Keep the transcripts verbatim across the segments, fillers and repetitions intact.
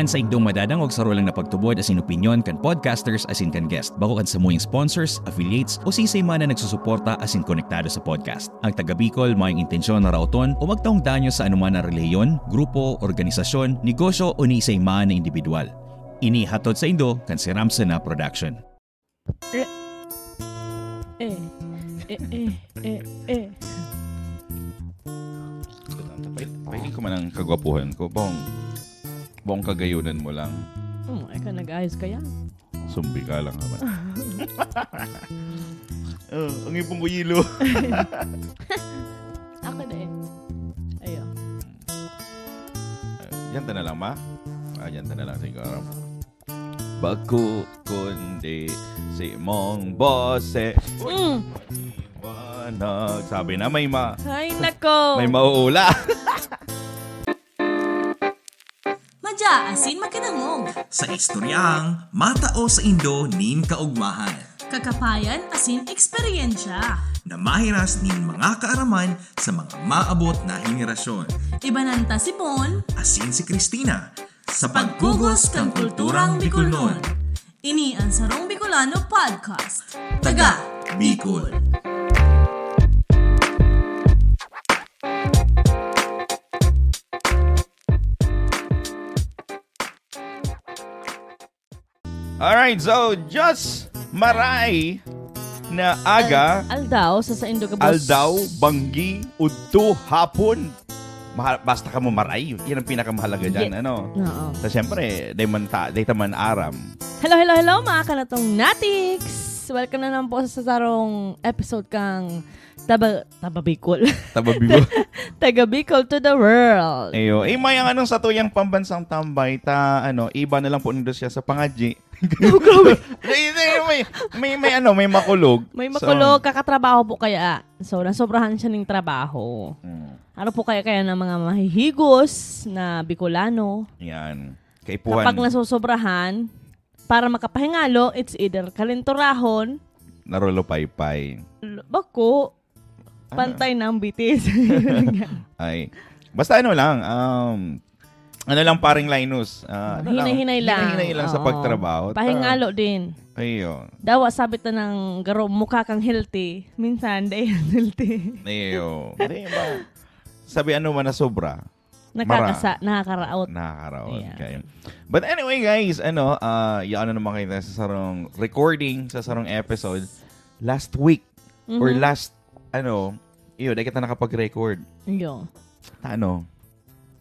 An saindong madadangog saro lang na pagtubod asin opinyon kan podcasters asin kan guest, bako kan samuyang sponsors, affiliates, o siisay man na nagsusuporta asin konektado sa podcast. Ang taga Bicol mayong intensyon na raoton o magtaong danyo sa anoman na relihiyon, grupo, organisasyon, negosyo o ni isay man na indibidwal. Ini hatod saindo kan Siramsena Production. Eh, eh, eh, eh, eh. Pwede ko man ang kagwapuhan ko. Bong, bong kagayunan mo lang. Hmm, ay ka nag-ayos kaya? Sumbi ka lang naman. Oh, ang ipong ko yelo. Ako na eh. Ayun. Yan ta na lang, ma? Ah, yan ta na lang siguro. Bako kundi si mong bose. Mm. Liwanag. Sabi na may ma... Ay, nako. May mauula. Madya asin makinangog. Sa istoryang matao sa indo nin kaugmahan Kakapayan asin eksperyensya. na mahiras nin mga kaaraman sa mga maabot na henerasyon. Ibanan ta si Paul. Asin si Christina sa Pagkugos kan kulturang Bicolnon. Ini ang Sarong Bicolano Podcast. Taga Bicol. Alright, so just maray na aga, Aldaw sa saindo gabos. aldaw, banggi, udto, hapon. Mahal, basta ka mo maray, yan ang pinakamahalaga dyan, Yeah. ano? Oo. So, syempre, day man ta, day ta man aram. Hello, hello, hello, mga kanatong natiks! Welcome na naman po sa sarong episode kang Taba, Taba Bicol. Tababibo. Taga Bicol to the world. Ayo, eh, may ang anong sa tuyang pambansang tambay, ta, ano, iba na lang po nindo siya sa pangadji. Hindi, hindi, may, may, may ano, may makulog. May So, makulog, kakatrabaho po kaya. So, nasobrahan siya ng trabaho. Mm, Ano po kaya kaya ng mga mahihigos na Bicolano? yan. Kaipuhan. Kapag nasosobrahan, para makapahingalo, it's either kalinturahon, Narulupaypay. l- bako, Ano? pantay ng bitis. Ay. Basta ano lang, um, ano lang, paring Linus. Ah, ano lang, Hinay-hinay lang. Hinay-hinay lang sa Oo. pagtrabaho. Pahingalo din. Ayun. Dawa sabi ta ng garo, mukha kang healthy. Minsan, dahil healthy. Iyo. Di ba? Sabi ano man na sobra, Nakakasa, nakakaraot. nakakaraot. Yeah. Kayo. But anyway, guys, ano, ah, yaon na naman kayo sa sarong recording, sa sarong episode last week or Mhm. last, ano, yun, dahil kita nakapag-record. Yo. Ano?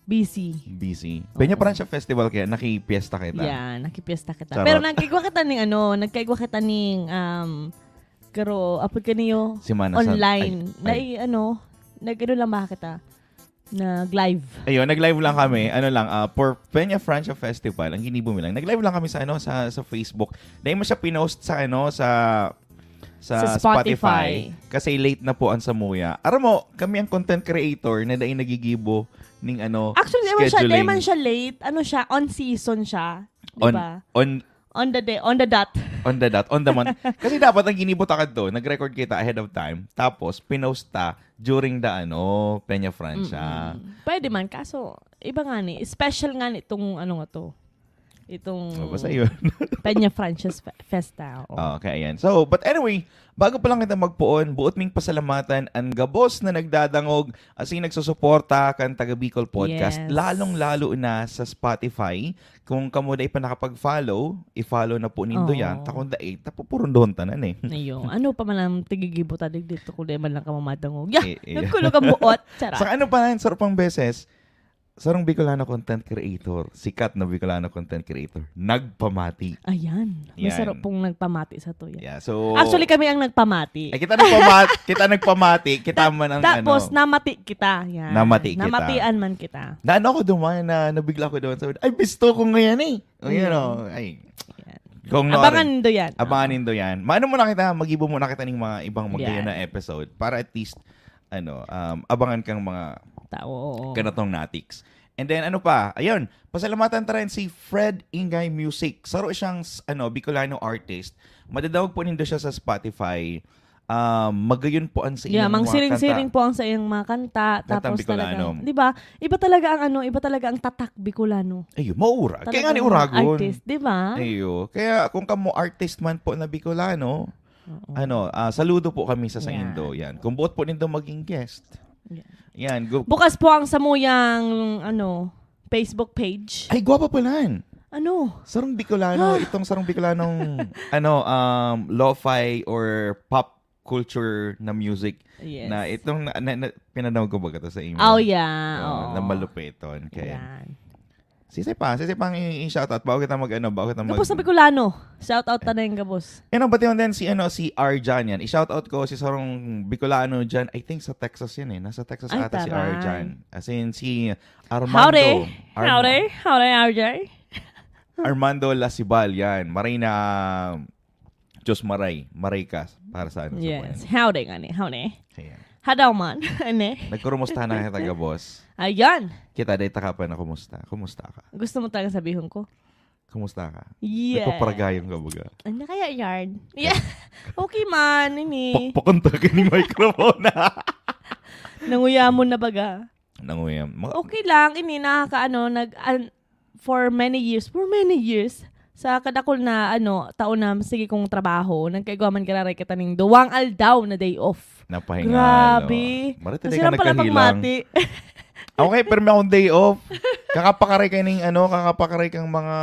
Busy. Busy. Peña Francia Festival kaya, nakipiesta kita. Yeah, nakipiesta kita. Charot. Pero nagkaigwa kita ning ano, nagkaigwa kita ning um, garo, apod kaniyo, Semana Santa. online. Ay, ay. Na, ano, nag-ano lang ba kita? Nag-live. Ayun, nag-live lang kami. Ano lang, ah, for Peña Francia Festival, ang ginibo mi lang. Nag-live lang kami sa, ano, sa, sa Facebook. Dahil mo siya pinost sa, ano, sa, sa, Sa Spotify. Kasi late na po ang samuya. Aram mo, kami ang content creator na dahil nagigibo ning, ano, Actually, di man siya, di scheduling. man siya late. Ano siya, on season siya. Di On, ba? on, On the day, on the dot. on the dot, on the month. Kasi dapat ang ginibo ta kadto, nag-record kita ahead of time, tapos pinost ta during the, ano, Peña Francia. Mm-mm. Pwede man, kaso iba nga ni, special nga ni itong ano nga to. Itong Oh, basta yun. Peña Francia Fe- Festa. Oh. Okay, ayan. So, but anyway, bago pa lang kita magpoon, buot ming pasalamatan ang gabos na nagdadangog asin nagsusuporta kan Taga Bicol Podcast, Yes. lalong-lalo na sa Spotify. Kung kamo dai pa nakapag-follow, i-follow na po nindo Oo. yan. Takon dai, tapupurundohon tanan eh. Ayo, ano pa man ang tigigibo ta digdi to kung di man lang ka mamadangog. Yeah, Eh, eh. nagkulog ang buot. Charot. Sa ano pa yan, sarap pang beses, sarong Bicolano content creator, sikat na Bicolano content creator, nagpamati. Ayan. May Yan. sarap pong nagpamati sa tuya. Yeah, so, Actually, kami ang nagpamati. eh, kita nagpamati, kita nagpamati, kita man ang Tapos, ano. namati kita. Yan. Namati kita. Namatian man kita. Na ano ako duman, na nabigla ako duman. Sabi, ay, bisto ko ngayon eh. O, yun, Yeah. oh, ay. Yan. Kung Abangan noon, nindo yan. abangan nindo yan. Maano muna kita, mag-ibo muna kita ng mga ibang Yan. magkaya na episode para at least, ano, um, abangan kang mga Tao, oo. kanatong natiks. And then, ano pa? Ayun, pasalamatan ta rin si Fred Ingay Music. Saro siyang, s- ano, Bicolano artist. Madadawag po nindo siya sa Spotify. ah, magayon po ang sa Yeah, inyong mga mangsiring-siring kanta. po ang sa iyong mga kanta. Kantang Tapos Bicolano. Talagang, di ba? Iba talaga ang ano, iba talaga ang tatak Bicolano. Ayun, maura. Kaya nga ni Talagang Uragon. Artist, di ba? Ayo. Kaya kung kamo artist man po na Bicolano, Oo. ano, ah, saludo po kami sa Yan. Saindo. Yan. Kung buot po nindo maging guest. Yan. Yan. Go. Bukas po ang samuyang, ano, Facebook page. Ay, gwapa pala yan. Ano? Sarong Bicolano, itong sarong Bicolanong, ano, um, lo-fi or pop culture na music Yes. na itong na, na, na, pinanaw ko ba ito sa imo? Oh, yeah. Oo, Oo. Na malupeton. Kaya, Yan. sisi pa, sisi pang i-, i-shoutout. Bago kita mag, ano, bago kita mag- Gabos na Bicolano. Shout out ta na yung gabos. Ano ba yun din si, ano, si Arjan yan? I-shoutout ko si sarong Bicolano dyan. I think sa Texas yan eh. Nasa Texas Ay, ata si taray. Arjan. As in, si Armando. Howdy. Arm- Howdy. Howdy, R J. Armando Lasibal yan. Maray na, Diyos maray. Maray ka para sa ano. sa Yes. buhay. Howdy, gani. Howdy. Ayan. Hadaw man. Ane. Nagkurumusta na kita, Gabos. Ayan. Kita, day taka pa na kumusta. Kumusta ka? Gusto mo talaga sabihon ko? Kumusta ka? Yeah. Nagpaparagayon ka baga. Ano kaya yarn? Yeah. Okay man, ini. Pakpakan ta kining microphone. Nanguyamon na baga. Nanguyam. Ma- Okay lang, ini nakakaano, nag, an, for many years, for many years, sa kadakol na, ano, taon na sige kong trabaho, nagkaigwa man giraray kita ning duwang aldaw na day off. Napahinga. Grabe. Marita di Kasi ka lang pala nagkahilang. pagmati. Okay, pero may akong day off. Kakapakaray kayo ning ano, kakapakaray kang mga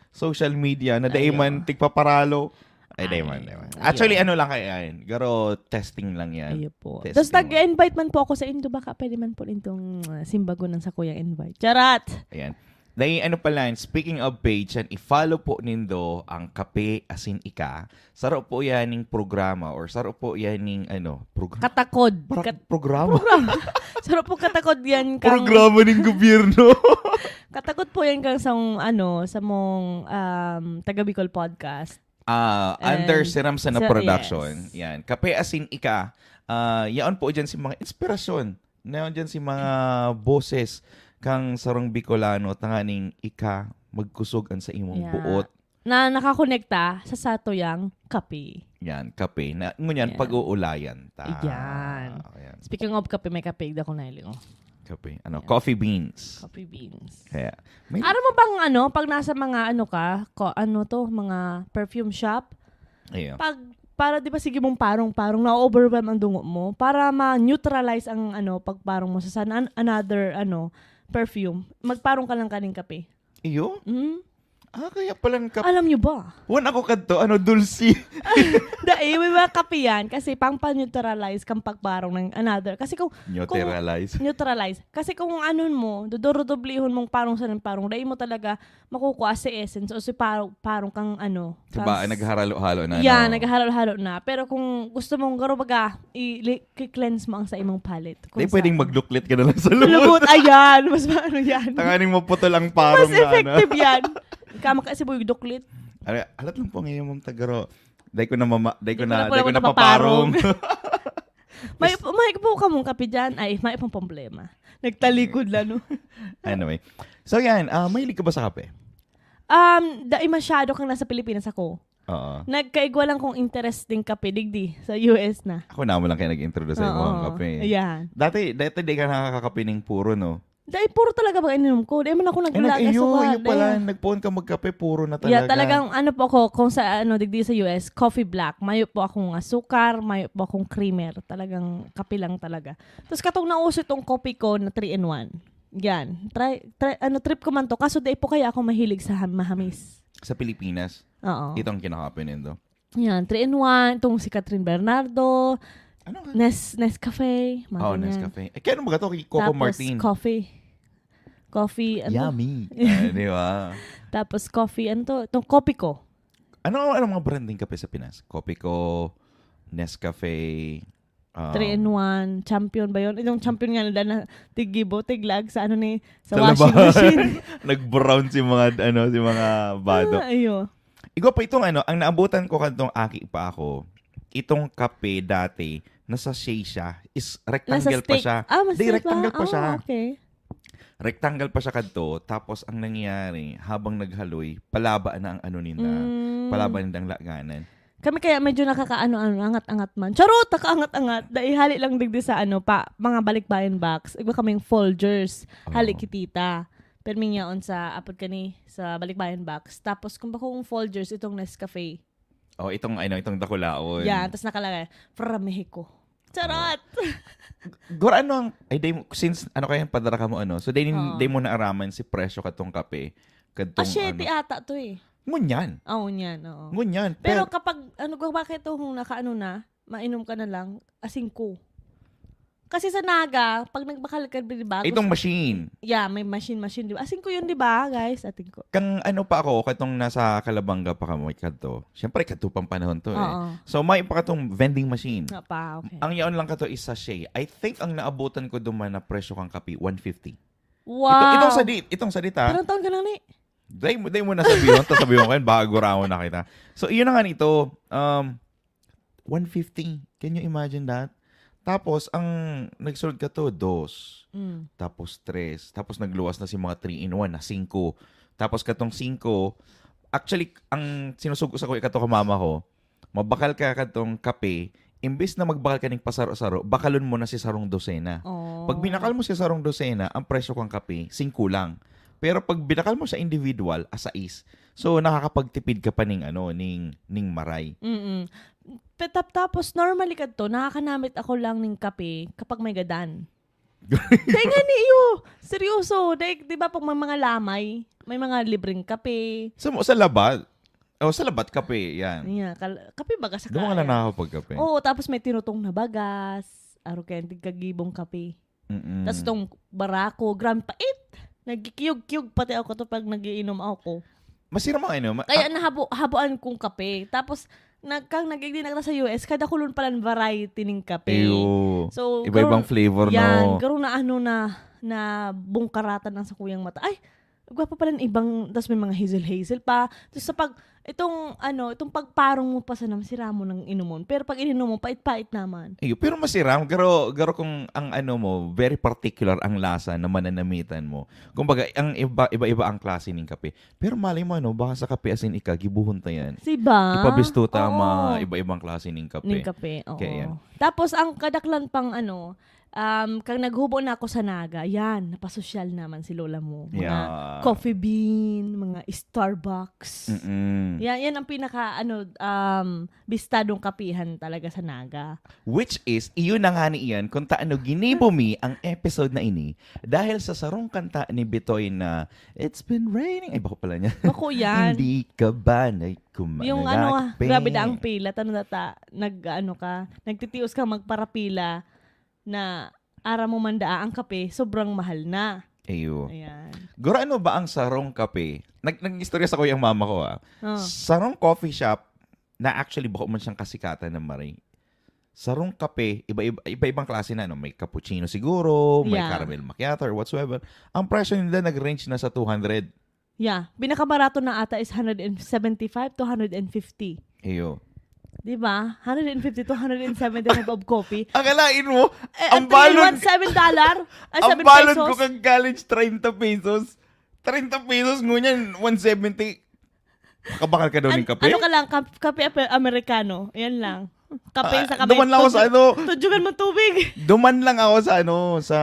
social media na dai Ayaw. Man tigpaparalo. Ay, dai man, Ay, dai man. ayaw. Actually, ano lang kayo yan. Garo testing lang yan. Ayun po. Testing Tapos lang. nag-invite man po ako sa Indo, baka pwede man po nitong uh, simbagon ng sa kuyang invite. Charot! Ayan. Dahil ano pala, speaking of page, yan, i-follow po nindo ang Kape Asin Ika. Saro po yan yung programa or saro po yan yung ano, programa. Katakod. Para- Kat- programa? Saro po katakod yan kang... Programa ng gobyerno. Katakod po yan kang sa, ano, sa mong um, Taga Bicol Podcast. Ah, under And Siram Sana sa- Production. yes. Yan. Kape Asin Ika. Ah, yaon po dyan si mga inspirasyon. Yaon dyan si mga boses kang sarong Bicolano, tanganing ika magkusog an sa imong Yeah. buot. Na nakakonekta sa satuyang kape. Yan, kape. Na, ngunyan, Yeah. pag-uulayan ta. Yan. Ayan. Speaking of kape, may kape daw ko nailing. Oh. Kape. Ano, coffee beans. Coffee beans. Kaya, may, Aram mo bang ano, pag nasa mga ano ka, ko, ano to, mga perfume shop, ayun. pag para di ba sige mong parong-parong, na-overwhelm ang dungo mo, para ma-neutralize ang ano pagparong mo sa san an- another ano perfume, magparong ka lang kaning kape. Iyo? Mm? Ah, kaya pala ang kap- Alam nyo ba? Wan ako kadto, ano, dulce. Dai, may mga kape yan kasi pang pa-neutralize kang pagparong ng another. Kasi kung Neutralize. neutralize. Kasi kung ano mo, dudurudublihon mong parong sa ng parong, dai mo talaga makukuha si essence o si parong, parong kang ano. Diba, kang- naghahalo-halo na, Yeah, no? Naghahalo-halo na. Pero kung gusto mong garo baga, i-cleanse mo ang sa imong palate. Kung Di pwedeng saan. Magluklit ka na lang sa lubot. Lubot, ayan. Mas maano yan. Tanganing maputol ang parong Mas na, ano. Effective yan. Kama kasi boy duklit. Ano, halat lang po ngayon, Ma'am Tagaro. Dahil ko na mama, dahil ko Di ko na, na po dahil ko naman na paparong. May, may po kamong kape dyan. Ay, may pong problema. Nagtalikod lang, no? Anyway. So yan, ah, mahilig ka ba sa kape? Um, dai masyado kang nasa Pilipinas ako. Oo. Nagkaigwa lang kong interest ding kape, digdi, sa U S na. Ako na mo lang kayo nag-introduce sa Oo. mga kape. Ayan. Dati, dati di ka nakakakape ng puro, no? Dai, puro talaga ba ininom ko? Dai man ako Eh, naglaga nag-, iyo, suka. iyo pala, Dai. nagpoon ka magkape, puro na Yeah, talaga. Talagang ano po ako, kung sa ano, digdi sa U S, coffee black. Mayo po akong asukar, mayo po akong creamer. Talagang kape lang talaga. Tapos katong nauso itong coffee ko na three in one. Yan. Try, try, ano, trip ko man to. Kaso di po kaya ako mahilig sa ham- mahamis. Sa Pilipinas, Oo. Ito ang kinakape nindo. Yan, three in one, itong si Catherine Bernardo, Ano nga? Nes, Nescafe, mga Oh, ganyan. Nescafe. Eh, kaya ano ba ito? Kay Coco Tapos, Martin. Coffee. Coffee, ano? Yummy. Ah, di ba? Tapos coffee, ano to? Itong Copico. Ano, ano mga branding kape sa Pinas? Copico, Nescafe, um, Three in one, champion ba yun? Itong champion nga na, na tiggibo, tiglag sa ano ni, sa, Sa washing labas. Machine. Nag-brown si mga, ano, si mga bado. Ah, ayo. Igwa pa itong ano, ang naabutan ko kantong aki pa ako, itong kape dati, nasa sachet siya, is rectangle pa stick. siya. Ah, mas Di, stick rectangle pa? pa siya. Ah, okay. Rectangle pa siya kadto, tapos ang nangyayari, habang naghaloy, palaba na ang ano nila, Mm. palaba nindang laganan. Kami kaya medyo nakakaano-ano, angat-angat man. Charot, nakaangat-angat. Dai hali lang digdi sa ano pa, mga balikbayan box. Igwa kaming Folgers. Hali Oo. Kitita. Perming yaon sa apod kani sa balikbayan box. Tapos kung bakong Folgers, itong Nescafe. Oh, itong, ano, itong dakulaon. Yan, tapos nakalagay, "From Mexico." Charot! Gora, ano ang, ay, day, since, ano kaya yung padara ka mo, ano? So, day, Oo. day mo naaraman si presyo katong kape. Katong, Ah, siyete ano, ata to eh. ngunyan. Oo, yan, oo. Ngunyan. Pero Pero, kapag, ano, bakit ito kung nakaano na, mainom ka na lang, asing ko. Kasi sa Naga, pag nagbakal ka, di ba? itong gusto- machine. Yeah, may machine-machine, di ba? Asing ko yun, di ba, guys? Ating ko. Kang ano pa ako, katong nasa Calabanga pa kamo, kadto. Siyempre, kadto pang panahon to eh. Oo. So, may pa katong vending machine. Nga pa, okay. Ang yaon lang kato is sachet. I think ang naabutan ko duman na presyo kang kape, one fifty. Wow! Ito, itong sa dit, itong sa dit ha. Ilang taon ka lang ni? Day mo, day mo na sabihin, tapos sabihin ko kayo, baka guraon na kita. So, iyon na nga nito, um, one fifty. Can you imagine that? Tapos, ang nagsunod ka to, dos. Mm. Tapos, tres. Tapos, nagluwas na si mga three-in-one na singko. Tapos, katong singko, actually, ang sinusugo sa ko, ikato ka mama ko, mabakal ka katong kape, imbis na magbakal ka ning pasaro-saro, bakalon mo na si sarong dosena. Oh. Pag binakal mo si sarong dosena, ang presyo kang kape, singko lang. Pero pag binakal mo sa individual, a sais. So, nakakapagtipid ka pa ning, ano, ning, ning maray. Mm-mm. Pe- tap- tapos, normally kadto, nakakanamit ako lang ning kape kapag may gadan. Dahil nga ni iyo, seryoso. Dahil, di ba, pag may mga lamay, may mga libreng kape. Sa, sa labat, oh, sa labat, kape, yan. Yan, kal- kape baga sa Doon ka kaya. na nakakapagkape. Oo, tapos may tinutong na bagas. Aro kaya tigkagibong kape. Mm-mm. Tapos itong barako, grabe pait. Nagkikiyog-kiyog pati ako to pag nagiinom ako. Masira mga ano. Ma- Kaya ah, nahabo, habuan kong kape. Tapos, nagkang nagigdi na kita sa U S, kada kulon pala ang variety ning kape. Ew. So, Iba-ibang garo- flavor, yan, no? Garo na ano na, na bungkaratan ang sakuyang mata. Ay, gwapa pala ng ibang, tas may mga hazel-hazel pa. Tapos sa pag, itong, ano, itong pagparong mo pa sa nam, sira mo ng inumon. Pero pag ininom mo, pait-pait naman. Iyo, pero masiram, garo, garo kung ang ano mo, very particular ang lasa na mananamitan mo. Kumbaga, ang iba, iba-iba ang klase ng kape. Pero malay mo, ano, baka sa kape asin ika, gibuhon ta yan. Si ba? Ipabistuta ang Oo. mga iba-ibang klase ng kape. Ning kape, oo. Kaya yan. Tapos, ang kadaklan pang ano, um, kang naghubo na ako sa Naga, yan, napasosyal naman si lola mo. Mga Yeah. Coffee Bean, mga Starbucks. Mm-mm. Yan, yan ang pinaka, ano, um, bistadong kapihan talaga sa Naga. Which is, iyon na nga ni iyan kung taano ginibo mi ang episode na ini dahil sa sarong kanta ni Bitoy na It's been raining. Ay, bako pala niya. Bako yan. Hindi ka ba na kumain Yung ano, ah, grabe na ang pila. Tano na ta, nag, ano ka, nagtitios ka magparapila na ara mo man daa ang kape, sobrang mahal na. Ayo. Ayan. Guro ano ba ang sarong kape? Nag nag-istorya sa kuyang mama ko, ah. Oh. Sarong coffee shop na actually bako man siyang kasikatan ng Maray. Sarong kape, iba-iba, iba-ibang klase na, no? May cappuccino siguro, may Yeah. caramel macchiato or whatsoever. Ang presyo nila nag-range na sa two hundred. Yeah. Pinakabarato na ata is one hundred seventy-five to one hundred fifty. Iyo. Di ba? One hundred fifty to one hundred seventy of coffee. Akalain mo, Eh, ang ang balon, one, seven dollar? Ay, ang seven balon pesos? ko kang college, treinta pesos. Treinta pesos, ngunyan, one seventy. Makabakal ka daw An- ng kape? Ano ka lang? Kap- kape ape- Amerikano. Yan lang. Kape Ah, sa kape. duman lang ako sa Tudyo- ano. Tudyogan mo tubig. Duman lang ako sa ano, sa,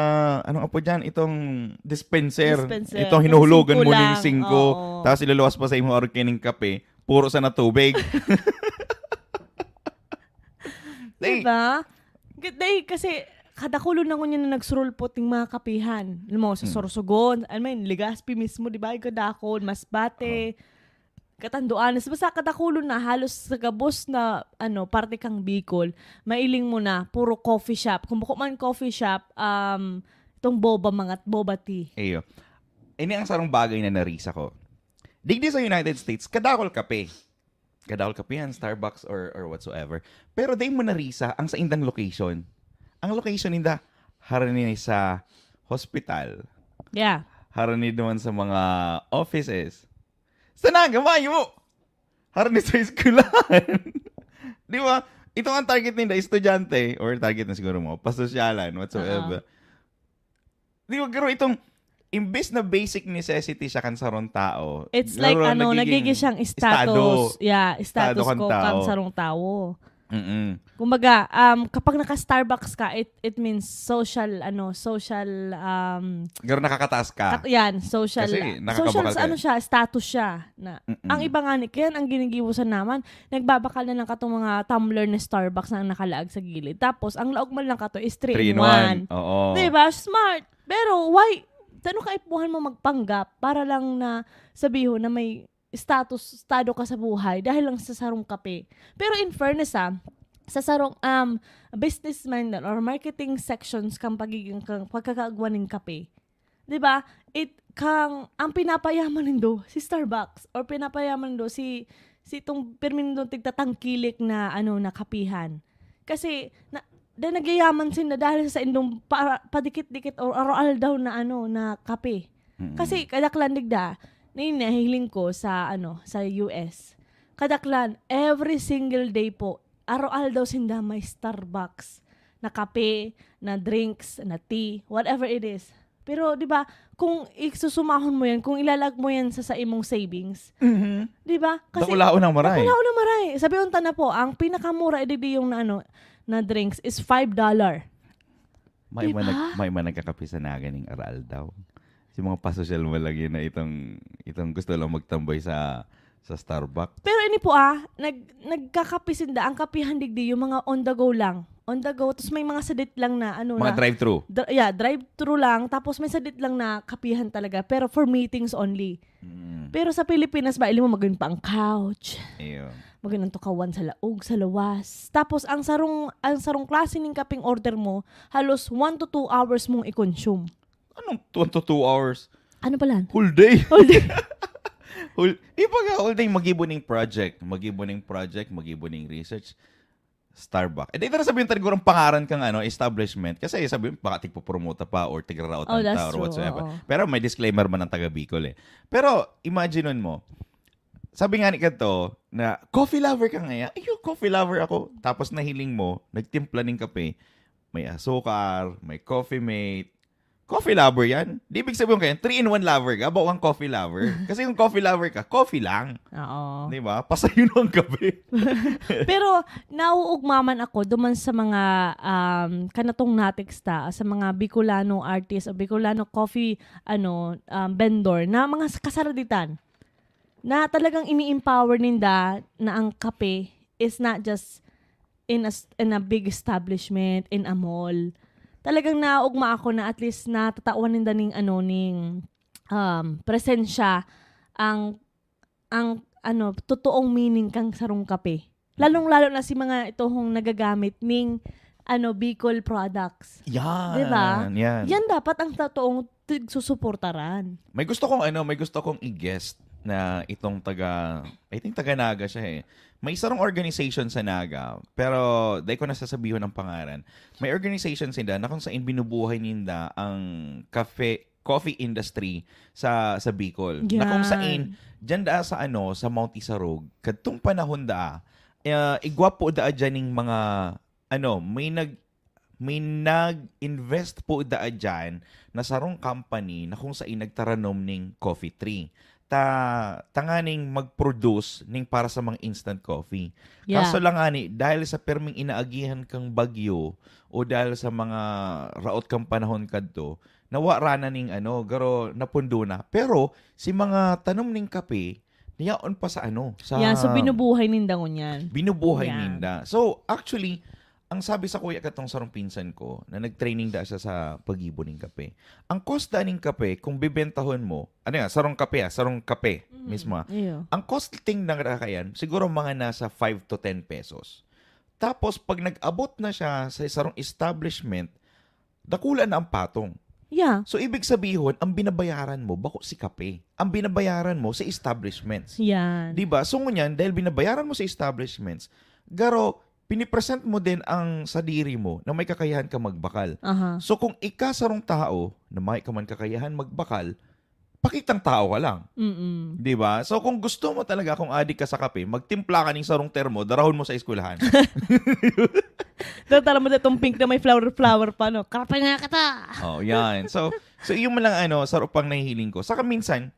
anong apo dyan? Itong dispenser. Dispenser. Itong hinuhulugan Singko mo ng lang. singko. Oo. Tapos iluluwas pa sa imong arog kining kape. Puro sana tubig. Day, Diba? G- Day, kasi kadakulon na ngunyan na nagsurulpot ng mga kapihan. Alam mo, sa Mm. Sorsogon, alam mo yun, Legazpi mismo, di ba? Kadakol, Masbate, Catanduanes. Basta kadakulon na, halos sa gabos na ano, parte kang Bicol, mailing mo na, puro coffee shop. Kung bako man coffee shop, um, itong boba, mga boba tea. Iyo. Ini ang sarong bagay na narisa ko. Digdi sa United States, kadakol kape. Kadakol kape yan, Starbucks or, or whatsoever. Pero di mo narisa ang sa indang location. Ang location ninda, harani sa hospital. Yeah. Harani naman sa mga offices. Sa Naga, mayo! Harani sa eskwelahan. Di ba? Ito ang target ninda, estudyante, or target na siguro mo, pasosyalan, whatsoever. Di ba, pero itong, imbes na basic necessity siya kan sarong tao, It's like, ano, nagiging siyang status. Yeah, status ko kan sarong tawo. Mm-mm. Kumbaga, um, kapag naka-Starbucks ka, it it means social, ano, social, um, Pero nakakataas ka. Kat- yan, social. Kasi nakakabakal social, ka. Ano siya, status siya. Na, mm-mm. Ang iba nga ni, kaya ang ginigibo sa naman, nagbabakal na lang katong mga tumbler na Starbucks na nakalaag sa gilid. Tapos, ang laog man lang kato is three in one. Oo. Diba? Smart. Pero why? Sano ka ipuhan mo magpanggap para lang na sabihon na may status, estado ka sa buhay dahil lang sa sarong kape. Pero in fairness, ah, sa sarong um, business minded or marketing sections kang pagiging kang pagkakaagwan ning kape, 'di ba? It kang ang pinapayaman nindo si Starbucks or pinapayaman nindo si si itong pirmi nindong tigtatangkilik na ano na kapihan. Kasi na, da nagyayaman sinda dahil sa indong para, padikit-dikit or araw-aldaw na ano na kape. Kasi kadaklan digda, ni nahiling ko sa ano sa U S. Kadaklan every single day po, araw-aldaw sinda may Starbucks na kape, na drinks, na tea, whatever it is. Pero 'di ba, kung isusumahon mo 'yan, kung ilalag mo 'yan sa sa imong savings, mm-hmm. 'Di ba? Kasi dakulaon ang maray. Dakulaon ang maray. Sabi unta na po, ang pinakamura digdi yung na ano, na drinks is five dollar. May diba? May man nagkakape sa Naga ning aral daw. Si mga pasosyal mo lagi na itong itong gusto lang magtambay sa sa Starbucks. Pero ini po ah, nag nagkakape sinda ang kapihan digdi yung mga on the go lang. On the go, tapos may mga sadit lang na ano mga na, drive-thru. Dr- yeah, drive-thru lang, tapos may sadit lang na kapihan talaga, pero for meetings only. Mm. Pero sa Pilipinas ba, ilim mo magin pa ang couch. Iyo. Magin ang tukawan sa laog, sa lawas. Tapos ang sarong ang sarong klase ning kaping order mo, halos one to two hours mong i-consume. Anong one to two hours? Ano pala? Whole day. Whole day. Whole, di ba nga, whole day, mag-ibo ning project. Mag-ibo ning project, mag-ibo ning research. Starbucks. Eh, di na sabihin tayo ng pangaran kang ano, establishment. Kasi sabi mo, baka tigpo-promote pa or tigraraotan oh, ta or whatsoever. True. Pero may disclaimer man ang taga Bicol eh. Pero imagine mo, sabi nga ni Kato, na coffee lover ka ngayon. Ayun, coffee lover ako. Tapos nahiling mo, nagtimpla ng kape. May asukar, may coffee mate, coffee lover yan. Di ibig sabihin kayo, three-in-one lover ka, bawang coffee lover. Kasi kung coffee lover ka, coffee lang. Oo. Di ba? Pasayo ng gabi. Pero nauugmaman ako duman sa mga um, kanatong natiksta, sa mga Bicolano artist o Bicolano coffee ano um, vendor na mga kasaraditan na talagang ini-empower ninda na ang kape is not just in a, in a big establishment, in a mall. Talagang naugma ako na at least natatawan ninda ning ano ning um, presensya ang ang ano totoong meaning kang sarong kape. Lalong-lalo na si mga itohong nagagamit ning ano Bicol products. Yan. 'Di ba? Yan. Yan dapat ang totoong susuportaran. May gusto kong ano, may gusto kong i-guest na itong taga, I think taga Naga siya eh. May isang organization sa Naga, pero dai ko na sasabihon ang pangalan. May organization sila na kung saan binubuhay ninda ang cafe, coffee industry sa sa Bicol. Yan. Na kung saan, dyan daa sa ano, sa Mount Isarog, kadtong panahon daa, uh, igwa po daa dyan ng mga, ano, may nag may nag-invest po daa dyan na sarong company na kung saan nagtaranom ning coffee tree. Ta, tanganing mag-produce ning para sa mga instant coffee. Yeah. Kaso lang ani, dahil sa perming inaagihan kang bagyo o dahil sa mga raot kang panahon kadto, nawa rana ning ano, garo napundo na. Pero si mga tanom ning kape, niyaon pa sa ano, sa... Yeah, so binubuhay ninda ngunyan. Binubuhay yeah. ninda. So, actually, ang sabi sa kuya katong sarong pinsan ko, na nag-training da siya sa pag-ibo ning kape. Ang cost da ning kape, kung bibentahon mo, ano yan, sarong kape ah, sarong kape mm, mismo ah. Iyo. Ang costing ng rakayan, siguro mga nasa five to ten pesos. Tapos, pag nag-abot na siya sa sarong establishment, dakula na ang patong. Yeah. So, ibig sabihin, ang binabayaran mo, bako si kape. Ang binabayaran mo, si establishments. Yan. Diba? So, ngunyan, dahil binabayaran mo si establishments, garo, pinipresent mo din ang sadiri mo na may kakayahan ka magbakal. Aha. So kung ika sarong tao na may ka man kakayahan magbakal, pakitang tao ka lang. Mm-mm. Di ba? So, kung gusto mo talaga, kung adik ka sa kape, magtimpla ka ning sarong termo, darahon mo sa eskwelahan. Daw tala mo itong pink na may flower-flower pa, no? Kape nga kita! Oh, yan. So, so yung man lang ano, sarong pang nahihiling ko. Saka minsan,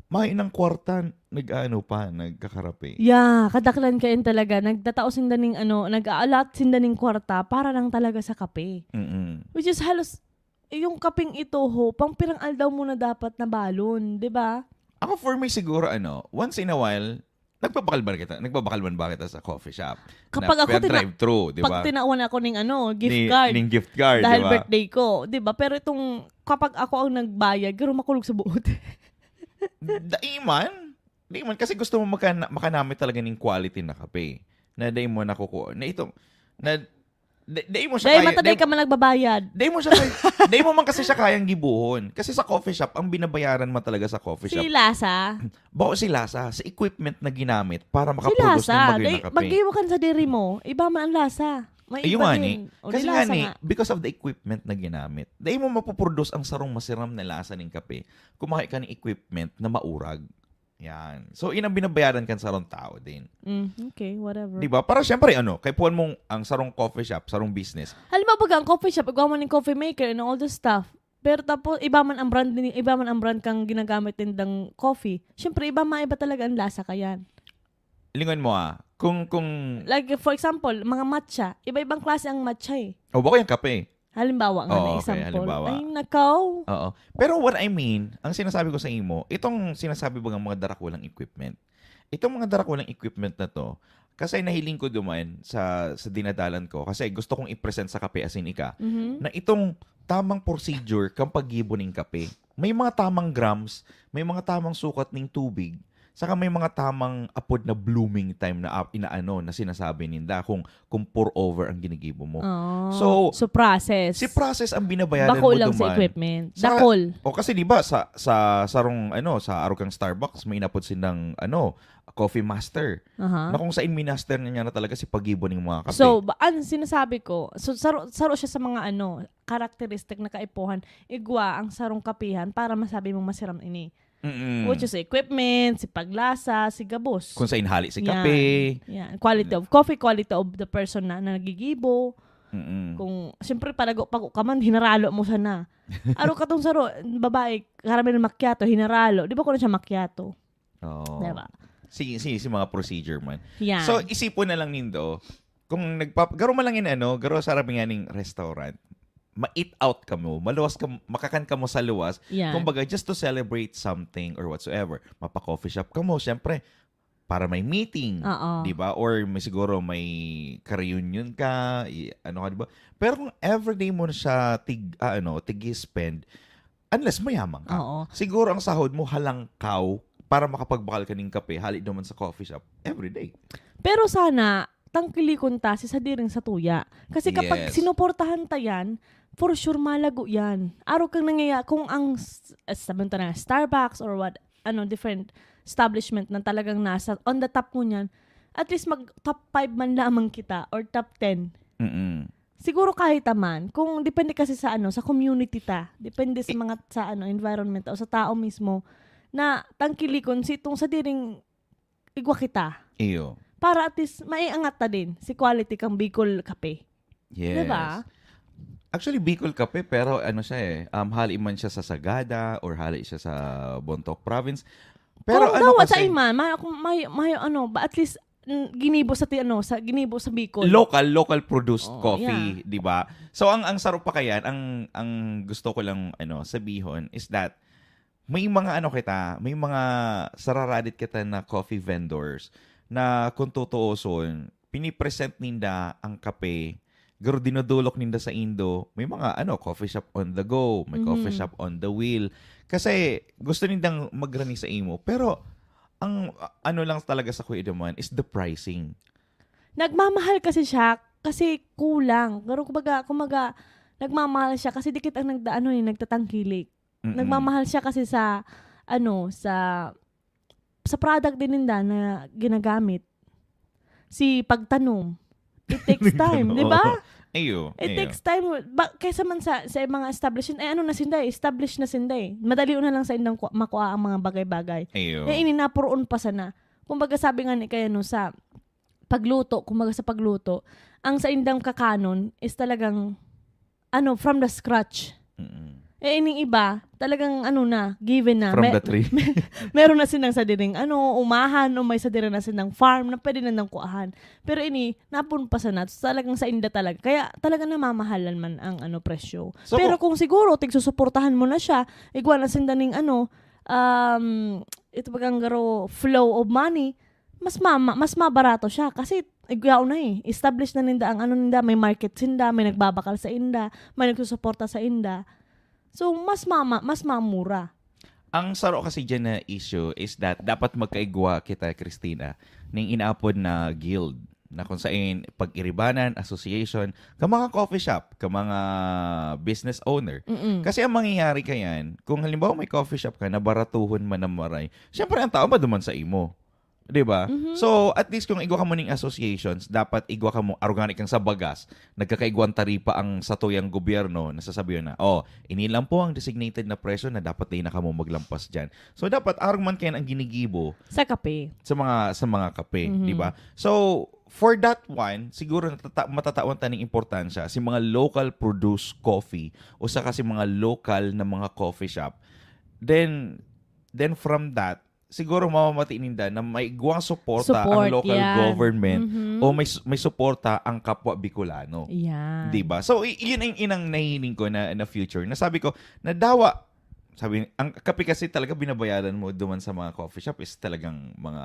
may nang kwarta, nag-ano pa, nagkakarape. Yeah, kadaklan kayan talaga. Nagtatao sinda ning ano, nag-a-allot sinda ning kwarta para lang talaga sa kape. Mm-mm. Which is halos, yung kapeng ito ho, pang pirang aldaw mo na dapat na balon, di ba? Ako for me siguro, ano, once in a while, nagbabakal ba kita? Nagbabakal man ba kita sa coffee shop? Kapag Na- ako tina- drive-thru, di Pag ba? tinawan ako ning ano, gift Ni- card. Ning gift card, Dahil di ba? Birthday ko, di ba? Pero itong kapag ako ang nagbayad, garo makulog sa buot. Daiman. Daiman. Kasi gusto mo makana- makanamit talaga ng quality na kape. Na dai mo nakukuha. Na ito, na, da- dai mo siya Dahil kaya- mataday dai- ka man nagbabayad. Dai mo siya kay- dai mo man kasi siya kayang gibuhon. Kasi sa coffee shop, ang binabayaran mo talaga sa coffee shop. Si lasa. Bako si lasa, sa equipment na ginamit para Si makaproduce ng lasa. Magri Dai, na kape. Mag-iwan ka sa diri mo. Iba man ang lasa. May Ayun iba nga din. ni. O, Kasi di nga lasa ni, nga. Because of the equipment na ginamit, dai mo mapoproduce ang sarong masiram na lasa ng kape kung maki ka ng equipment na maurag. Yan. So, inang binabayaran kan sarong tao din. Mm, okay, whatever. Di ba? Para syempre, ano, kay puwan mong ang sarong coffee shop, sarong business. Halimbawa, baga ang coffee shop, igwa mo ng coffee maker and all the stuff. Pero tapos, iba man ang brand, ni- iba man ang brand kang ginagamit nindang coffee. Siyempre, iba maiba talaga ang lasa kayan. Lingon mo ah, kung, kung, Like, for example, mga matcha. Iba-ibang klase ang matcha eh. o bako yung kape. Halimbawa nga Oo, na okay, example. halimbawa. Ay, nakaw. Oo. Pero what I mean, ang sinasabi ko sa imo, itong sinasabi bagang mga darakulang equipment. Itong mga darakulang equipment na to, kasi nahiling ko duman sa, sa dinadalan ko, kasi gusto kong i-present sa kape asin ika, Mhm. na itong tamang procedure kang paggibo ning kape. May mga tamang grams, may mga tamang sukat ning tubig, saka may mga tamang apod na blooming time na ap- inaano na sinasabi ninda kung, kung pour over ang ginigibo mo. Oh. So, So, process. Si process ang binabayaran Bako mo lang sa duman. Equipment. Sa- Dakol. O kasi 'di ba sa sa sarong ano sa arog kang Starbucks may inapod silang ano coffee master Aha. Na kung saan minaster niya na talaga si paggibo ning mga kape. So, ba, ang sinasabi ko, so, saro, saro siya sa mga ano, characteristic na kaipuhan, igwa ang sarong kapihan para masabi mong masiram ini. Mm-mm. Which is equipment, si paglasa, si gabos. Kung sa inhali si Yan. kape. Yan. Quality of coffee, quality of the person na, na nagigibo. Mm-mm. Kung, siyempre, palago-pago ka man, hinaralo mo sana. Aro katong saro, babae, caramel macchiato, hinaralo. Di ba ko na siya macchiato? Oo. Diba? Si, si, si mga procedure man. Yan. So, isipon na lang nindo, kung nagpap... Garo man lang yung ano, garo sa arabi nga ning restaurant, ma-eat out kamo, maluwas ka, makakan kamo sa luwas, Yan. kumbaga, just to celebrate something or whatsoever. Mapa-coffee shop kamo, syempre, para may meeting, Oo. di ba? Or may siguro may ka-reunion ka, i- ano ka, di ba? Pero kung everyday mo na siya tig, ah, ano, tig-spend, unless mayaman ka. Oo. Siguro ang sahod mo halangkaw para makapagbakal ka ning kape, hali naman sa coffee shop, everyday. Pero sana, tangkilikon ta si sadiring satuya. Kasi kapag Yes. sinuportahan ta yan, for sure malago yan. Araw kang nangyaya, kung ang, s- eh, sabi ta na, Starbucks or what, ano, different establishment na talagang nasa on the top mo niyan, at least mag top five man lamang kita or top ten. Mm-mm. Siguro kahit naman, kung depende kasi sa ano, sa community ta, depende sa I- mga sa ano, environment o sa tao mismo na tangkilikon si itong sadiring igwa kita. Iyo. Para at least maiangat ta din si quality kang Bicol Kape. Yes. Diba? Actually, Bicol Kape, pero ano siya eh, um, hali man siya sa Sagada or hali siya sa Bontoc Province. Pero Kung ano daw kasi, sa iman, may, may, may ano, ba at least mm, ginibo sa ti- ano, sa ginibo sa Bicol. Local, local produced Oh, coffee, yeah. 'di ba? So ang ang sarap pa kayan, ang ang gusto ko lang ano sabihon is that may mga ano kita, may mga sararadit kita na coffee vendors na kung tutuuson, pinipresent ninda ang kape, pero dinodolok ninda sa indo, may mga ano, coffee shop on the go, may coffee Mhm. shop on the wheel. Kasi gusto nindang magrani sa imo, pero ang a- ano lang talaga sa Kuya Duman is the pricing. Nagmamahal kasi siya kasi kulang. Pero kumbaga, kumbaga nagmamahal siya kasi dikit ang nagdaano eh, nagtatangkilik. Mm-mm. Nagmamahal siya kasi sa ano, sa sa product din ninda na ginagamit. Si pagtanom. It takes time, Pagtanom, di ba? oo. Iyo, It iyo. takes time. Ba, kaysa man sa, sa mga establishment, eh ano na sinda eh, established na sinda eh. Madali na lang sa indang ku- makuha ang mga bagay-bagay. Iyo. Eh, ini napuroon pa sana. Kumbaga sabi nga ni kaya no, sa pagluto, kumbaga sa pagluto, ang sa indang kakanon is talagang, ano, from the scratch. Mm-mm. Eh, ining iba, talagang ano na, given na. From May- the tree. meron na silang sadiring ano, umahan o may sadiri na silang farm na pwede na nang kuahan. Pero ini, napunpasan na. So, talagang sa inda talaga. Kaya talaga namamahalan man ang ano presyo. So, Pero kung siguro, tigsusuportahan mo na siya, igwa na sinda ning ano, um, ito bagang garo, flow of money, mas mama, mas mabarato siya kasi igwa na eh. Established na ninda ang ano ninda, may market sinda, may nagbabakal sa inda, may nagsusuporta sa inda. So, mas mama, mas mamura. Ang saro kasi dyan na issue is that dapat magkaigwa kita, Christina, ning inaapod na guild na kung saan pag-iribanan, association, ka mga coffee shop, ka mga business owner. Mm-mm. Kasi ang mangyayari kayan, kung halimbawa may coffee shop ka, nabaratuhon man ang maray, syempre ang tao maduman sa imo. Di ba? Mhm. So, at least kung igwa ka mo ning associations, dapat igwa ka mo, arugani kang sa bagas, nagkakaigwang taripa ang satuyang gobyerno, nasasabihan na, oh, ini lang po ang designated na presyo na dapat di na kamo maglampas dyan. So, dapat arog man kayan ang ginigibo Sa kape. sa mga sa mga kape, Mhm. di ba? So, for that one, siguro natata- matatawan ta ning importansya si mga local produced coffee o saka si mga local na mga coffee shop. Then then from that, siguro mamamati ninda na may igwang suporta ang Support, local yan. government Mhm. o may su- may suporta ang kapwa Bicolano. Yan. Di ba? So, i- yun ang inang nahiling ko na, na future. Nasabi ko, nadawa, sabi, ang kape kasi talaga binabayaran mo duman sa mga coffee shop is talagang mga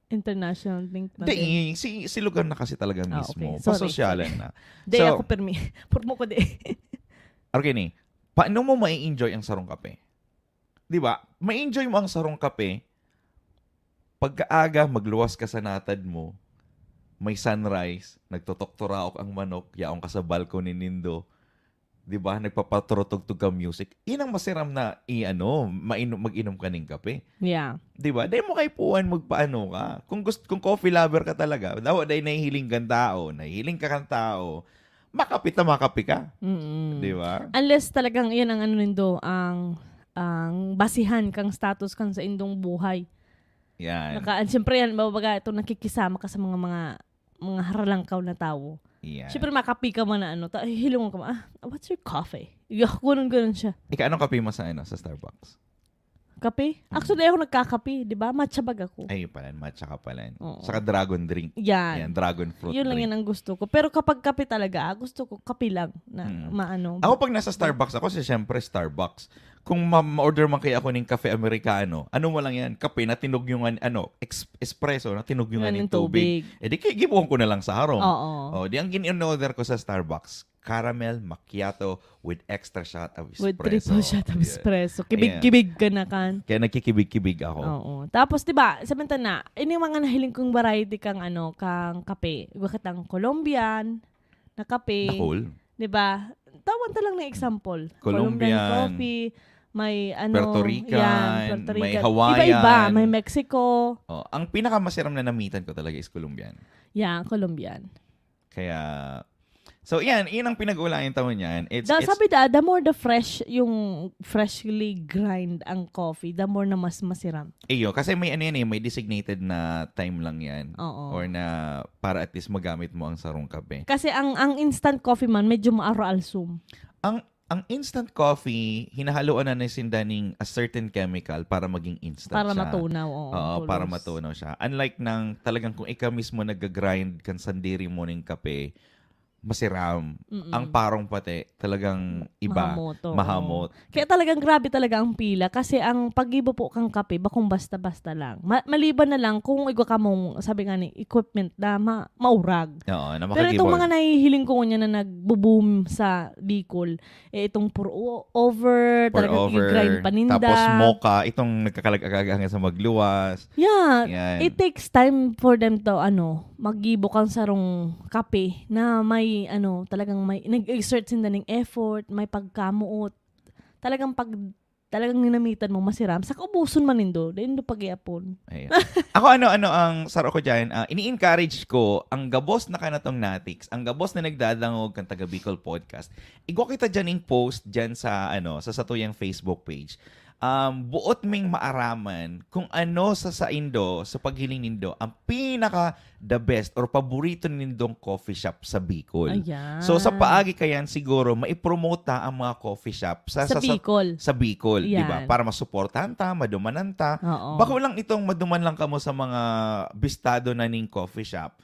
International link na Hindi, din. si, si lugar na kasi talaga Ah, mismo. okay. Sorry, Pasosyalan na. Di, So, ako permi. Purmo ko di. Okay ni, paano mo mai-enjoy ang sarong kape? Di ba? Mai-enjoy mo ang sarong kape pagkaaga, magluwas ka sa natad mo, may sunrise, nagtotoktoraok ang manok, yaon ka sa balcony nindo, di ba? Nagpapaturutugtog ka music. Yan ang masiram na i-ano, mainom, mag-inom ka ning kape. Yeah. Di ba? Dahil mo kaipuhan magpaano ka. Kung gusto, kung coffee lover ka talaga, dawa dahil nahihiling kang tao, nahihiling ka kang tao, makape ta, makape ka. Mm-mm. Di ba? Unless talagang iyan ang ano nindo, ang ang basihan kang status kang sa indong buhay. Yan. Naka, siyempre yan, babaga ito, nakikisama ka sa mga mga mga haralangkaw na tawo. Yan. Siyempre, makapi ka man na ano, ta, hilungan ka man, ah, what's your coffee? Yak, ganun, ganun siya. Ika, anong kape mo sa, ano, sa Starbucks? Kape? Actually, ako nagkakape, di ba? Matcha bag ako. Ay, yun pala, matcha ka pala. Oo. Saka dragon drink. Yan. Yan, dragon fruit Yun lang drink. Yan ang gusto ko. Pero kapag kape talaga, ah, gusto ko kape lang na Mm. maano. Ako pag nasa Starbucks ako, si siyempre Starbucks. Kung ma- ma-order man kaya ako ng kape Amerikano, ano mo lang yan, kape na tinugyungan, ano, ex- espresso na tinugyungan Yan ng yung tubig. tubig. Eh di, gibuhon ko na lang sa harong. Oo. Oh, di ang gin-order ko sa Starbucks, caramel macchiato with extra shot of espresso. With triple shot of Yeah. espresso. Kibig-kibig ka na kan. Kaya nagkikibig-kibig ako. Oo. Tapos, di ba, sabi na, ini mga nahiling kong variety kang, ano, kang kape. Bakit ang Colombian na kape. Nakul. Di ba? Tawan ta lang na example. Colombian. Coffee, may ano, Puerto Rican, yan, Puerto may Rican. Hawaiian. Iba-iba, may Mexico. Oh, ang pinakamasiram na namitan ko talaga is Colombian. Yeah, Colombian. Kaya, so yan, yun ang pinag-uulayan taon yan. It's, Da, it's, sabi da, the more the fresh, yung freshly grind ang coffee, the more na mas masiram. Iyo, kasi may ano yan eh, may designated na time lang yan. Oo. Or na para at least magamit mo ang sarong kape. Kasi ang ang instant coffee man, medyo maaro-alsum. Ang ang instant coffee, hinahaluan na ni sinda ning a certain chemical para maging instant Para siya. matunaw, oo, Oo, tulos. Para matunaw siya. Unlike ng talagang kung ikaw mismo nag-grind kan sandiri mo ning kape, masiram. Mm-mm. Ang parong pati, talagang iba. Mahamot, oo. Mahamot. Kaya talagang grabe talaga ang pila kasi ang paggibo po kang kape, bakong basta-basta lang. Ma- maliban na lang kung igwa ka mong, sabi nga ni, equipment na ma- maurag. Oo, na Pero itong makagibon. Mga nahihiling ko niya na nagbo-boom sa Bicol, eh, itong pour o- over, Pour talagang over, i-grind paninda. Tapos mocha, itong nagkakalag-agahan sa magluwas. Yeah, Yan. It takes time for them to, ano, maggibo kang sarong kape na may, ano, talagang may, nag-exert sinda ng effort, may pagkamuot. Talagang pag talagang ninamitan mo masiram, saka ubuson man nindo, dai nindo pag-iapon. Ayun. Ako, ano, ano ang saro ko dyan, ah, ini-encourage ko ang gabos na kanatong natiks, ang gabos na nagdadangog kan Taga Bicol Podcast. Igwa kita dyan yung post dyan sa, ano, sa satuyang Facebook page. Um, buot ming maaraman kung ano sa saindo, sa paghiling nindo, ang pinaka the best or paborito nindong coffee shop sa Bicol. Ayan. So, sa paagi kayan, siguro, maipromote ta ang mga coffee shop sa, Sa sa, sa, Bicol. sa Bicol, di ba? Yan. Para masuportahan ta, madumanan ta. Oo. Bako lang itong maduman lang kamo sa mga bistado na ning coffee shop.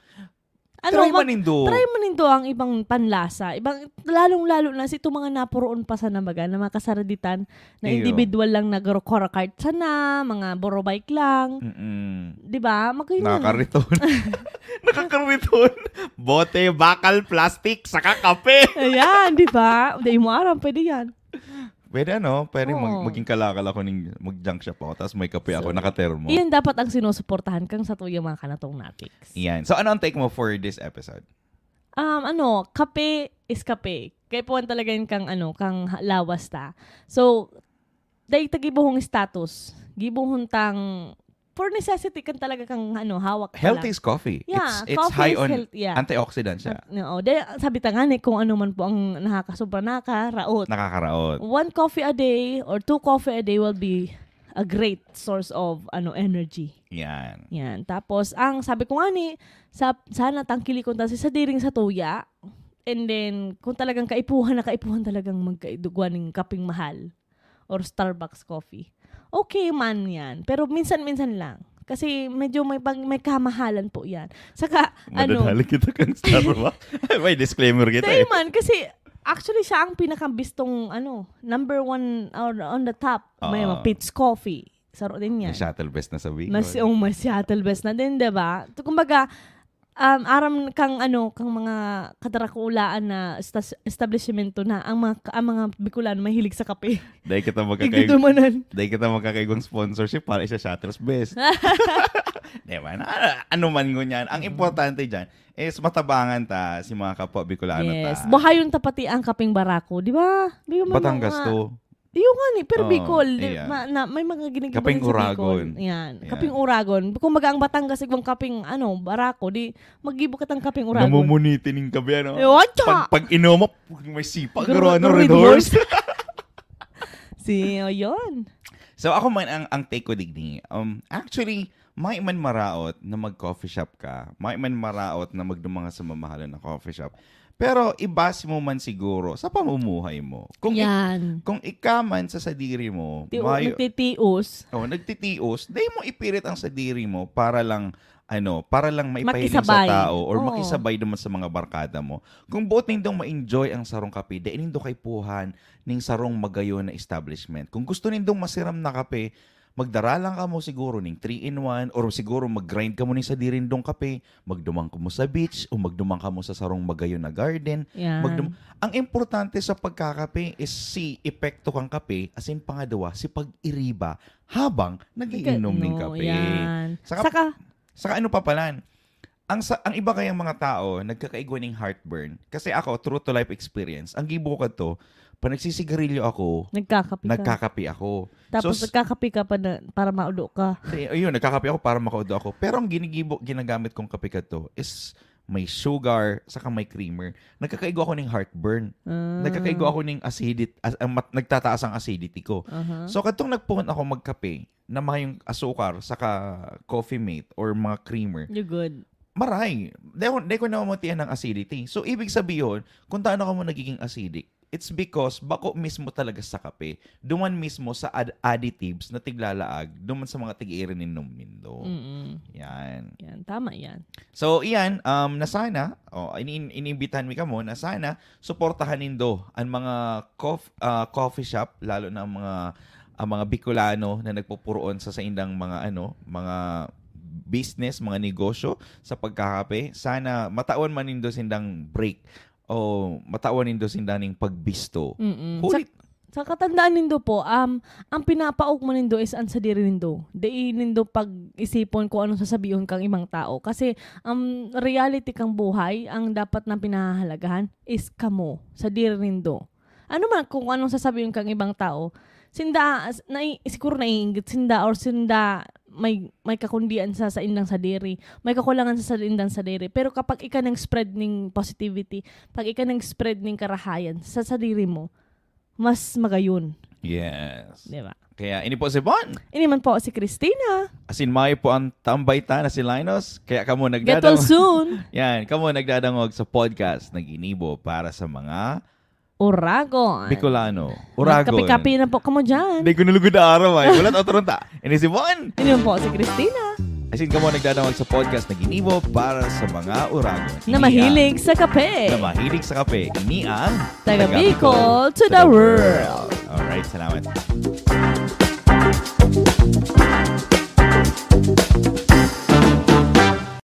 Ano, Try mag- man nindo. Try man nindo ang ibang panlasa. Ibang, lalong-lalo na si itong mga napuroon pa sa nabaga, na mga kasaraditan, na Iyo. individual lang nagro-car kart sana, mga borobike lang. Mm-mm. Di ba? Magayon. Nakakariton. Nakakariton. Bote, bakal, plastic, saka kape. Ayan, di ba? Dai mo aram, pwede yan. Pwede, ano? Pwede mag- Oo. maging kalakal ako ning mag-junk shop ako, tapos may kape ako, So, nakatermo. Iyan dapat ang sinusuportahan kang satuya mga kanatong natiks. Yan. So, ano ang take mo for this episode? Um, ano, kape is kape. Kaipuhan talaga yun kang, ano, kang ha- lawas ta. So, dai ta gibohong status. Gibohon tang for necessity kan talaga kang, ano, hawak ka Health lang. is coffee. Yeah, it's, it's coffee high is on health, yeah. antioxidant siya. At, no, de, sabi ta nga ni, kung ano man po ang nakakasobra, nakakaraot. Nakakaraot. One coffee a day or two coffee a day will be a great source of, ano, energy. Yan. Yan. Tapos, ang sabi ko nga ni, sa, sana tangkilikon ta si sadiring satuya. And then, kung talagang kaipuhan na kaipuhan talagang magkaidugwa ng kaping mahal or Starbucks coffee, okay man yan. Pero minsan-minsan lang. Kasi medyo may, pag, may kamahalan po yan. Saka, ano, Madadali kita kang Starbucks. May disclaimer kita Dahil eh. man, kasi actually siya ang pinakabistong, ano, number one or on the top. May Ah. mga Peet's Coffee. Saro din yan. May shuttle best na sa Bicol. Mas, oh, may shuttle best na din, di ba? So, kumbaga, um, aram kang, ano, kang mga kadarakulaan na stas- establishmento na ang mga, ang mga Bicolano mahilig sa kape. Dahil kita Hindi magkakaig- dumanan. Dahil kita magkakaigwang sponsorship para isa shuttle best. Di ba? Na, ano man ngunyan. Ang importante dyan is matabangan ta si mga kapwa Bicolano Yes. ta. Buhayon ta pati ang kaping barako, di ba? Di ba, may Batangas mga- to. Yung nga ni, pero Oo, Bicol, di, iya. ma, na, may mga ginigibo Kaping rin sa Bicol. Uragon. Yan. Yan. Kaping Uragon. Kung baga ang Batangas, igwang kaping, ano, barako, di, maggibo ka tang kaping Uragon. Namumuniti ning kape, ano? Eh, watcha! Pag, pag inom mo, may sipa, Garo- garo, ano, garo- Red Red Horse. Si, o, yun. So, ako man, ang, ang take ko digdi, um, actually, may man maraot na mag-coffee shop ka, may man maraot na magdumang sa mamahalan na coffee shop, pero ibase mo man siguro sa pamumuhay mo. Kung ik- Yan. kung ika man sa sadiri mo, Ti- may, Nagtitios. oh, nagtitios, dai mo ipilit ang sadiri mo para lang, ano, para lang maipahiling sa Makisabay. tao or Oo. makisabay naman sa mga barkada mo. Kung buot nindong ma-enjoy ang sarong kape, dai nindo kaipuhan ning sarong magayon na establishment. Kung gusto nindong masiram na kape, magdara lang kamo siguro ning three-in-one or siguro mag-grind kamo ning sadiri nindong kape, magdumang kamo sa beach o magdumang kamo sa sarong magayon na garden. Yan. Magdum- ang importante sa pagkakape is si epekto kang kape, asin pangaduwa, si pag-iriba habang nagiinom ning No, kape. Yan. Saka- Saka, Saka ano pa pala, ang, sa, ang iba kayang mga tao, nagkakaigwa ning heartburn. Kasi ako, true to life experience, ang gibo ko to, pag nagsisigarilyo ako, nagkakape ka. nagkakape ako. Tapos So, s- nagkakape ka pa na, para maudo ka. Di, ayun, nagkakape ako para makaudo ako. Pero ang ginigibo, ginagamit kong kape kadto is may sugar, saka may creamer. Nagkakaigo ako ng heartburn. Ah. Nagkakaigo ako ng acidity, as, ang mat- nagtataas ang acidity ko. Aha. So, kadtong nagpuhon ako magkape na mayong asukar, saka Coffee Mate or mga creamer, You good. maray. Di ko, di ko namamatian ng acidity. So, ibig sabihin, kung taano ka mo nagiging acidic, it's because bako mismo talaga sa kape. Duman mismo sa ad- additives na tiglalaag, duman sa mga tig-iirinom nindo. Mm-mm. Yan. Yan, tama yan. So, iyan, um, na sana, oh, ini- iniimbitahan mi kamo na sana suportahan nindo ang mga cof- ah, coffee shop, lalo na ang mga ang mga Bicolano na nagpupuroon sa saindang mga ano, mga business, mga negosyo sa pagkakape. Sana matawan man nindo sindang break o matawan nindo sinda ning pagbisto. Mm-mm. Huli- Sa, sa katandaan nindo po, um, ang pinapaog mo nindo is ang sadiri nindo. Dai nindo pag-isipon kung anong sasabihon kang ibang tao. Kasi ang reality kang buhay, ang dapat na pinahahalagahan is kamo, sadiri nindo. Ano man kung anong sasabihon kang ibang tao, Sinda, as- nai, siguro naiinggit sinda or sinda may, may kakundian sa saindang sadiri, may kakulangan sa saindang sadiri. Pero kapag ika nang spread ning positivity, pag ika nang spread ning karahayan sa sadiri mo, mas magayon. Yes. Di ba? Kaya ini po si Bon. Ini man po si Christina. Asin mayo po ang tambay ta na si Linus. Kaya kamo Get well nagdadangog. Soon. Yan, kamo nagdadangog sa podcast na ginibo para sa mga Uragon. Bicolano. Uragon. Magkape-kape na po kamo dyan. Hindi ko nalugod na araw ay. Wala otro ta. Ini si Bon. Ini man po si Christina. Asin kamo nagdadangog sa podcast na ginibo para sa mga Uragon. Na mahilig sa kape. Na mahilig sa kape. Ini ang Taga Bicol to the world. Alright, salamat.